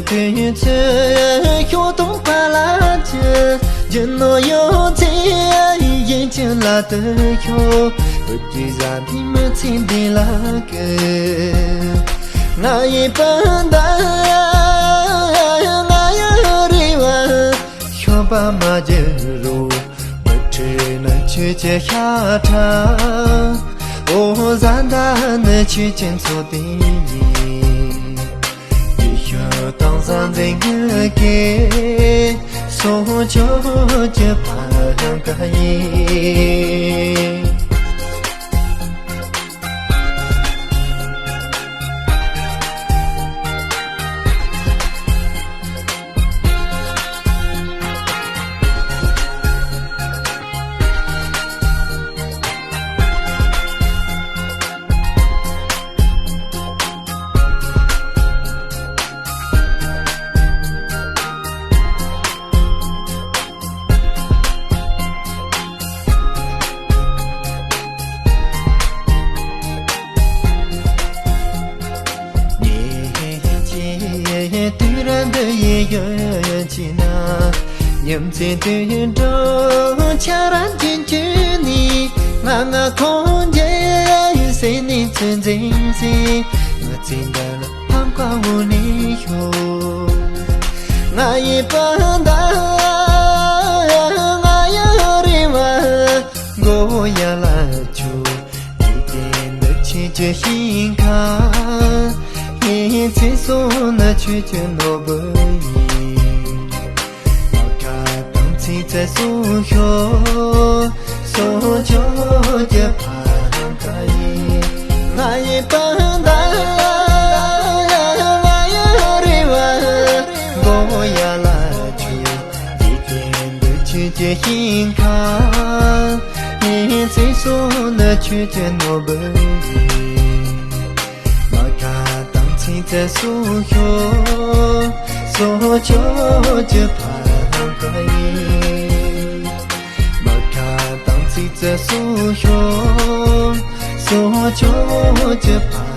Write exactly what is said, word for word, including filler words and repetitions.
དུས་ཚོད་ཤོག་དང་པ་ལ་ཅི། རྒྱུ་ནོར་ཡོད་ཚད་ཡིན་གྱི་ལ་དུ་ཤོག་བུ་དུས་ཟ་འདི་མི་ཚེ་འདི་ལ་གི། ང་ཡི་སྤུན་ཟླ་ང་ཡི་རེ་བ་ཤོག་པ་མ་བརྗེད་རོགས། མི་ཁྲེལ་ནི་ཁྱོད་ཀྱི་ཤ་ཁྲག་འོ་བཟའ་ཟླ་ནི་ཁྱོད་ཀྱི་མཚོ་དེ་ཡིན། ཡེ་ཤུ་དང་ས་འཛིན་ངུ་གེ་སོང་ཆོག་གི་ཕ་ཡང་ག་ཡིན། ཉིན་གཅིག་དུས་རབས་འདི་ཡི་ཡོན་ཅི་ན། ཉིན་མཚན་དུས་འགྲོ་ཆ་ར་འཇིན་གྱི་ནི། ང་ང་ཁོང་རྒྱལ་སེ་ནི་ཚུན་འཛིན་སེ། ང་ཚིག་འདི་ལ་ཕམ་ཁ་འུ་ནི་ཤོ། ང་ཡི་པ་ད་ང་ཡི་རེ་བ་མགོ་ཡ་ལ་ཆུ། འཇིག་རྟེན་འདི་ཕྱི་གྱི་ཞིང་ཁ། ཡིན་ཚེ་སོང་ན་ཆོས་ཀྱི་ནོར་བུ་ཡིན། མ་ཁ་དང་ཚིག་རྩེ་སོང་ཤོ། སོང་ཆོས་ཀྱི་ཕ་རང་ཁ་ཡིན། ང་ཡི་པ་ད་ང་ཡི་རེ་བ་མགོ་ཡ་ལ་ཆུ། འཇིག་རྟེན་འདི་ཕྱི་གྱི་ཞིང་ཁ། ཡིན་ཚེ་སོང་ན་ཆོས་ཀྱི་ནོར་བུ་ཡིན། མ་ཁ་དང་ཚིག་རྩེ་སོང་ཤོ། སོང་ཆོས་ཀྱི་ཕ་རང་ཁ་ཡིན། མ་ཁ་དང་ཚིག་རྩེ་སོང་ཤོ། སོང་ཆོས་ཀྱི་ཕ་